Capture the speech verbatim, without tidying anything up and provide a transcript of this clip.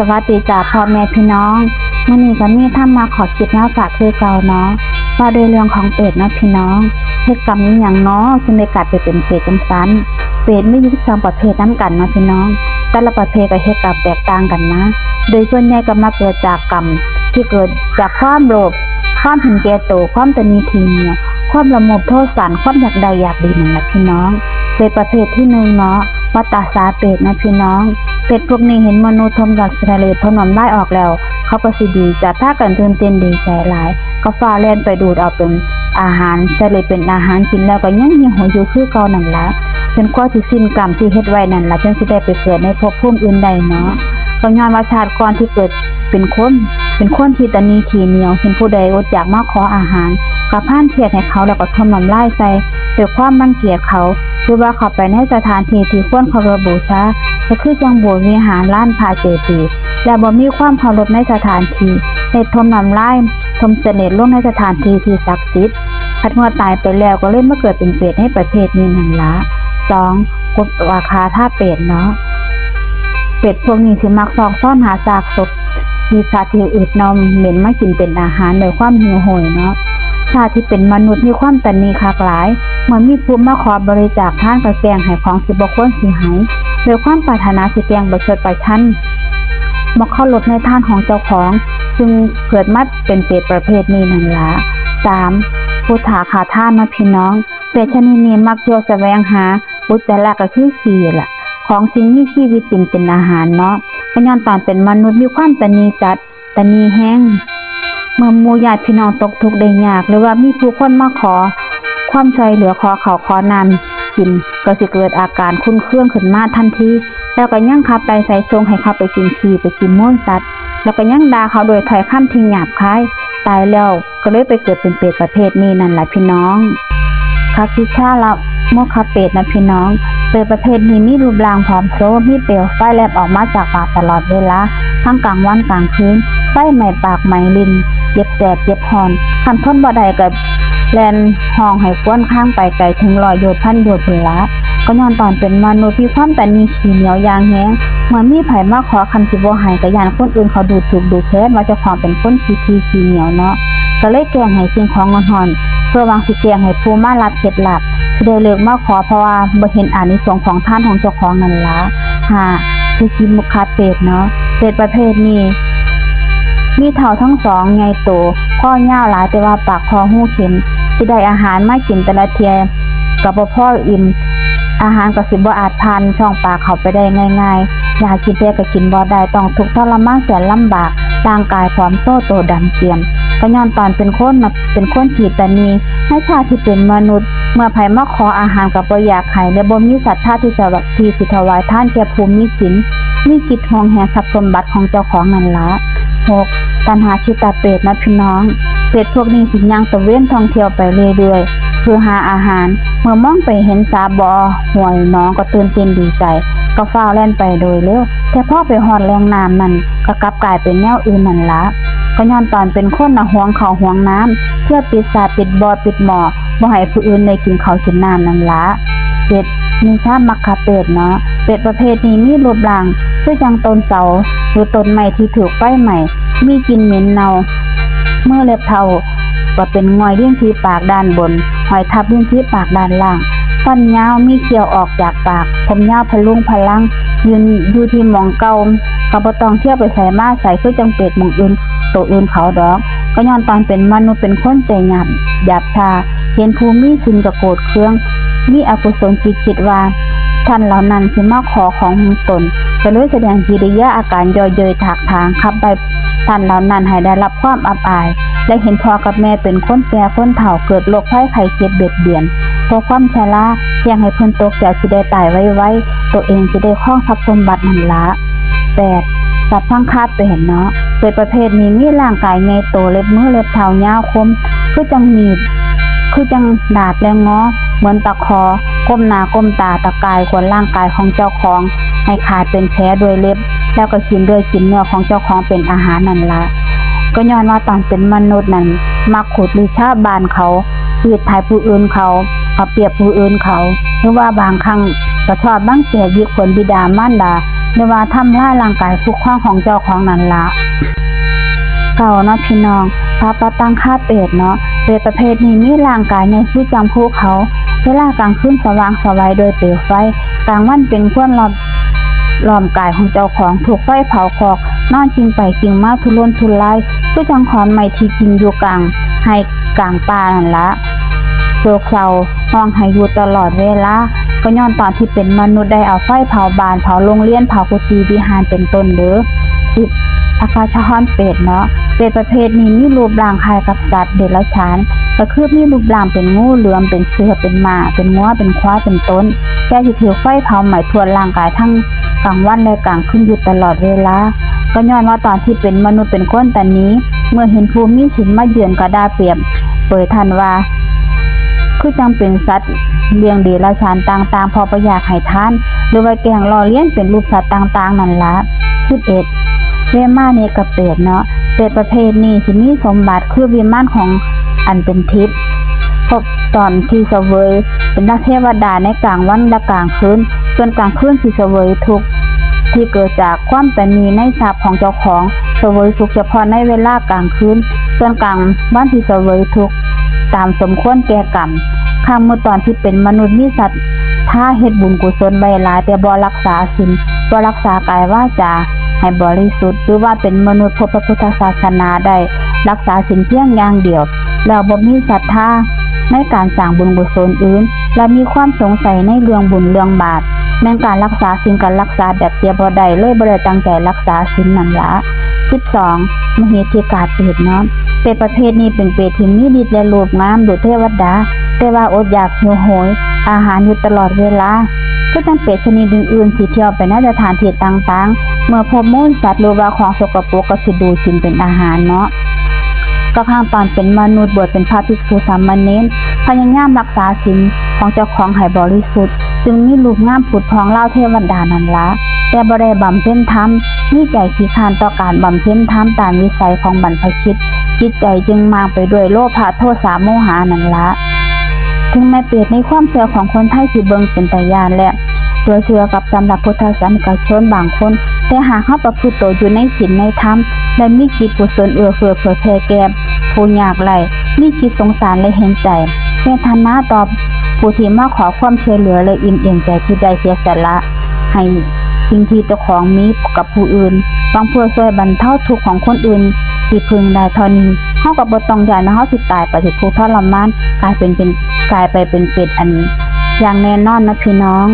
สวัสดีจ้าพ่อแม่พี่น้อง มื้อนี้ก็มีธรรมะข้อคิดมาฝากคือเก่าเนาะ ว่าด้วยเรื่องของเปรตเนาะพี่น้อง เฮ็ดกรรมอิหยังเนาะ จึงได้กลายไปเป็นเปรตจังซั้น เปรตมีอยู่สิบสองประเภทนำกันเนาะพี่น้อง แต่ละประเภทก็เฮ็ดกรรมแตกต่างกันมา โดยส่วนใหญ่ก็มาเกิดจากกรรมที่เกิดจากความโลภ ความเห็นแก่ตัว ความตระหนี่ทีเหนี่ยว ความละโมบโทสัน ความอยากได้อยากดีนั่นล่ะพี่น้อง เปรตประเภทที่หนึ่งเนาะ วัตตาสาเปรตนะพี่น้อง เปรตพวกนี้เห็นมนุษย์ทมน้ำเสลดทมน้ำลายออกแล้ว เขาก็สิดีใจ พากันตื่นเต้นดีใจหลาย ก็ฟ้าวแล่นไปดูดเอาเป็นอาหาร เสลดเป็นอาหาร กินแล้วก็ยังหิวโหยอยู่คือเก่านั่นล่ะ จนกว่าสิสิ้นกรรมที่เฮ็ดไว้นั่นล่ะ จึงสิได้ไปเกิดในภพภูมิอื่นได้เนาะ ก็ย้อนว่าชาติก่อนที่เกิดเป็นคน เป็นคนที่ตระหนี่ขี้เหนียว เห็นผู้ใดอดอยากมาขออาหาร ก็พ่านเพียดให้เขาแล้วก็ทมน้ำลายใส่ ด้วยความรังเกียจเขา หรือว่าเข้าไปในสถานที่ที่ควรเคารพบูชา ก็คือจั่งโบสถ์วิหาร ลานพระเจดีย์ และบ่มีความเคารพในสถานที่ ได้ทมน้ำลาย ทมเสลดลงในสถานที่ที่ศักดิ์สิทธิ์ คันเมื่อตายไปแล้วก็เลยมาเกิดเป็นเปรตในประเภทนี้นั่นล่ะ สอง กบอาคาธาเปรตเนาะ เปรตพวกนี้สิมักซอกซอนหาซากศพ ที่สัตว์ที่อืดเน่าเหม็นมากินเป็นอาหารด้วยความหิวโหยเนาะ ชาติที่เป็นมนุษย์มีความตระหนี่คักหลาย เมื่อมีผู้มาขอบริจาคทานก็แกล้งให้ของที่บ่ควรสิให้ ด้วยความปรารถนาสิแกล้งประชดประชัน บ่เคารพในทานของเจ้าของ จึงเกิดมาเป็นเปรตประเภทนี้นั่นล่ะ สาม พุทธาคาธาเนาะพี่น้อง เปรตชนิดนี้มักเที่ยวแสวงหาอุจจาระก็คือขี้ล่ะ ของสิ่งมีชีวิตกินเป็นอาหารเนาะ ก็ย้อนตอนเป็นมนุษย์มีความตระหนี่จัด ตระหนี่แฮง เมื่อหมู่ญาติพี่น้องตกทุกข์ได้ยาก หรือว่ามีผู้คนมาขอความช่วยเหลือ ขอข้าวขอน้ำกิน ก็สิเกิดอาการขุ่นเคืองขึ้นมาทันที แล้วก็ยังขับไล่ไล่ส่งให้เขาไปกินขี้ ไปกินมูลสัตว์ แล้วก็ยังด่าเขาด้วยถ้อยคำที่หยาบคาย ตายแล้วก็เลยไปเกิดเป็นเปรตประเภทนี้นั่นล่ะพี่น้อง คัคคิชาละโมคคเปรตนะพี่น้อง เปรตประเภทนี้มีรูปร่างผอมโซ มีเปลวไฟแลบออกมาจากปากตลอดเวลา ทั้งกลางวันกลางคืน ไฟไหม้ปากไหม้ลิ้น เจ็บแสบเจ็บฮ้อน คันทนบ่ได้ก็แล่นฮ้องให้ครวญครางไปไกลถึงร้อยโยชน์พันโยชน์พุ้นละ ก็ย้อนตอนเป็นมนุษย์มีความตระหนี่ขี้เหนียวอย่างแฮง เมื่อมีไผมาขอคันสิบ่ให้ก็ย้านคนอื่นเขาดูถูกดูแคลนว่าเจ้าของเป็นคนขี้ถี่ขี้เหนียวเนาะ ก็เลยแกล้งให้สิ่งของฮ้อนๆ เพื่อหวังสิแกล้งให้ผู้มารับเคล็ดลับ สิได้เลิกมาขอ เพราะว่าบ่เห็นอานิสงส์ของทานของเจ้าของนั่นล่ะ ห้า คือกินมุขเปรตเนาะ เปรตประเภทนี้ มีเท้าทั้งสองใหญ่โต คอยาวหลายแต่ว่าปากพอหูเข็ม สิได้อาหารมากินแต่ละเทื่อก็บ่พออิ่ม อาหารก็สิบ่อาจผ่านช่องปากเข้าไปได้ง่ายๆ อยากกินแต่ก็กินบ่ได้ ต้องทุกข์ทรมานแสนลำบาก ร่างกายผอมโซโตดำเกียม ก็ย้อนตอนเป็นคนน่ะ เป็นคนขี้ตระหนี่ ในชาติที่เป็นมนุษย์ เมื่อไผมาขออาหารก็บ่อยากให้ และบ่มีศรัทธาที่จะ ที่สิถวายทานแก่ผู้มีศีล มีจิตหวงแหนทรัพย์สมบัติของเจ้าของนั่นล่ะ หก ตัณหาจิตเปรตนะพี่น้อง เปรตพวกนี้สิย่างตระเวนท่องเที่ยวไปเรื่อยๆ เพื่อหาอาหาร เมื่อมองไปเห็นสระ บ่อ ห้วย หนอง ก็ตื่นเต้นดีใจ ก็ฟ้าวแล่นไปโดยเร็ว แต่พอไปฮอดแหล่งน้ำนั่น ก็กลับกลายเป็นแนวอื่นนั่นละ ก็ย้อนตอนเป็นคนน่ะหวงข้าวหวงน้ำ เที่ยวปิดสระปิดบ่อปิดหม้อ บ่ให้ผู้อื่นได้กินข้าวกินน้ำนั่นละ เจ็ด นิชามัคคเปรตเนาะ เปรตประเภทนี้มีรูปร่างคือจั่งต้นเสา หรือต้นไม้ที่ถูกไฟไหม้ มีกลิ่นเหม็นเน่า มือเล็บเท้าก็เป็นงอยริมฝีปากด้านบน ห้อยทับริมฝีปากด้านล่าง ฟันยาวมีเขี้ยวออกจากปาก ผมยาวพะลุงพะลัง ยืนอยู่ที่หม่องเก่า ก็บ่ต้องเที่ยวไปไสมาไส คือจั่งเปรตหม่องอื่น โตอื่นเขาดอก ก็ย้อนตอนเป็นมนุษย์เป็นคนใจหยาบ หยาบช้า เห็นผู้มีศีลก็โกรธเคือง มีอกุศลจิตคิดว่า ท่านเหล่านั้นสิมาขอของของตน ก็เลยแสดงกิริยาอาการเยาะเย้ยถากถาง ขับไล่ท่านเหล่านั้นให้ได้รับความอับอาย และเห็นพ่อกับแม่เป็นคนแก่คนเฒ่า เกิดโรคภัยไข้เจ็บเบียดเบียน เพราะความชรา แกล้งให้เพิ่นตกใจสิได้ตายไวๆ ตัวเองสิได้ครองทรัพย์สมบัตินั่นละ แปด สัพพังคาเปรตเนาะ เปรตประเภทนี้มีร่างกายใหญ่โต เล็บมือเล็บเท้ายาวคม คือจั่งมีด คือจั่งดาบและงอ เหมือนตะขอ ก้มหน้าก้มตาตะกายข่วนร่างกายของเจ้าของ ให้ขาดเป็นแผลด้วยเล็บ แล้วก็กินเลือดกินเนื้อของเจ้าของเป็นอาหารนั่นละ ก็ย้อนว่าตอนเป็นมนุษย์นั้น มักขูดรีดชาวบ้านเขา รีดไถผู้อื่นเขา เอาเปรียบผู้อื่นเขา หรือว่าบางครั้งก็ชอบรังแกหยิกข่วนบิดามารดา หรือว่าทำลายร่างกายผู้ครองของเจ้าของนั่นละ เก้าเนาะพี่น้อง ปาปะตังคาเปรตเนาะ เปรตประเภทนี้มีร่างกายใหญ่คือจั่งภูเขา เวลากลางคืนสว่างไสวโดยเปลวไฟ กลางวันเป็นควันล้อม ล้อมกายของเจ้าของถูกไฟเผาคอก นอนกิ่งไปกิ่งมาทุรนทุราย คือจั่งขอนไม้ที่กิ่งอยู่กลางไฮ่กลางป่านั่นละ โศกเศร้า ฮ้องไห้อยู่ตลอดเวลา ก็ย้อนตอนที่เป็นมนุษย์ได้เอาไฟเผาบ้าน เผาโรงเรียน เผากุฏิวิหารเป็นต้นเด้อ สิบ อากาสะฮอนเปรตเนาะ เปรตประเภทนี้มีรูปร่างคล้ายกับสัตว์เดรัจฉาน ก็คือมีรูปร่างเป็นงูเหลือม เป็นเสือ เป็นหมา เป็นงัว เป็นควาย เป็นต้น แต่ที่ถือไฟเผาไหม้ทั่วร่างกายทั้งกลางวันและกลางคืนอยู่ตลอดเวลา ก็ย้อนว่าตอนที่เป็นมนุษย์เป็นคนตานี้ เมื่อเห็นผู้มีศีลมาเยือนก็ด่าเปรียบเปยท่านว่า คือจั่งเป็นสัตว์เลี้ยงเดรัจฉานต่างๆ เพราะบ่อยากให้ทาน หรือว่าแกล้งล้อเลียนเป็นรูปสัตว์ต่างๆ นั่นละ สิบเอ็ด เวมาเนกเปรตเนาะ เปรตประเภทนี้สิมีสมบัติคือวิมานของอันเป็นทิพย์ พบตอนที่เสวยเป็นเทวดาในกลางวันและกลางคืน ส่วนกลางคืนสิเสวยทุกข์ที่เกิดจากความตระหนี่ในทรัพย์ของเจ้าของ เสวยสุขเฉพาะในเวลากลางคืน ส่วนกลางวันสิเสวยทุกข์ตามสมควรแก่กรรม ครั้งเมื่อตอนที่เป็นมนุษย์มีศรัทธาเฮ็ดบุญกุศลไว้หลาย แต่บ่รักษาศีล บ่รักษากายวาจาให้บริสุทธิ์ หรือว่าเป็นมนุษย์พบพระพุทธศาสนาได้ รักษาศีลเพียงอย่างเดียว แล้วบ่มีศรัทธาในการสร้างบุญกุศลอื่น และมีความสงสัยในเรื่องบุญเรื่องบาป แม่นการรักษาศีลก็รักษาแบบเดียวบ่ได้เลย บ่ได้ตั้งใจรักษาศีลนั่นละ สิบสอง มเหสิกาเปรตเนาะ เปรตประเภทนี้เป็นเปรตที่มีฤทธิ์และรูปงามดุจเทวดา แต่ว่าอดอยากหิวโหยอาหารอยู่ตลอดเวลา คือจั่งเปรตชนิดอื่นๆ ที่เที่ยวไปในสถานที่ต่างๆ เมื่อพบมูลสัตว์หรือว่าของสกปรกก็สิดูดกินเป็นอาหารเนาะ กระทั่งตอนเป็นมนุษย์บวชเป็นพระภิกษุสามเณร พยายามรักษาศีลของเจ้าของให้บริสุทธิ์ จึงมีรูปงามผุดผ่องราวเทวดานั่นละ แต่บ่ได้บำเพ็ญธรรม มีใจขี้คร้านต่อการบำเพ็ญธรรมตามวิสัยของบรรพชิต จิตใจจึงมางไปด้วยโลภะโทสะโมหะนั่นละ ถึงแม้เปรตในความเชื่อของคนไทยสิเบิ่งเป็นตาย้านและตัวเชื่อกับสำหรับพุทธศาสนิกชนบางคน แต่หากเฮาประพฤติตัวอยู่ในศีลในธรรม และมีจิตกุศลเอื้อเฟื้อเผื่อแผ่แก่ผู้ยากไร้ มีจิตสงสารและเห็นใจ เวทนาต่อผู้ที่มาขอความช่วยเหลือ และอิ่มเอมใจที่ได้เสียสละให้สิ่งที่เจ้าของมีกับผู้อื่น หวังเพื่อช่วยบรรเทาทุกข์ของคนอื่นที่พึ่งได้เท่านี้ เฮาก็บ่ต้องย้านว่าเฮาสิตายไปถูกทุกข์ทรมาน กลายเป็น เป็น กลายไปเป็นเปรตอันอย่างแน่นอนนะพี่น้อง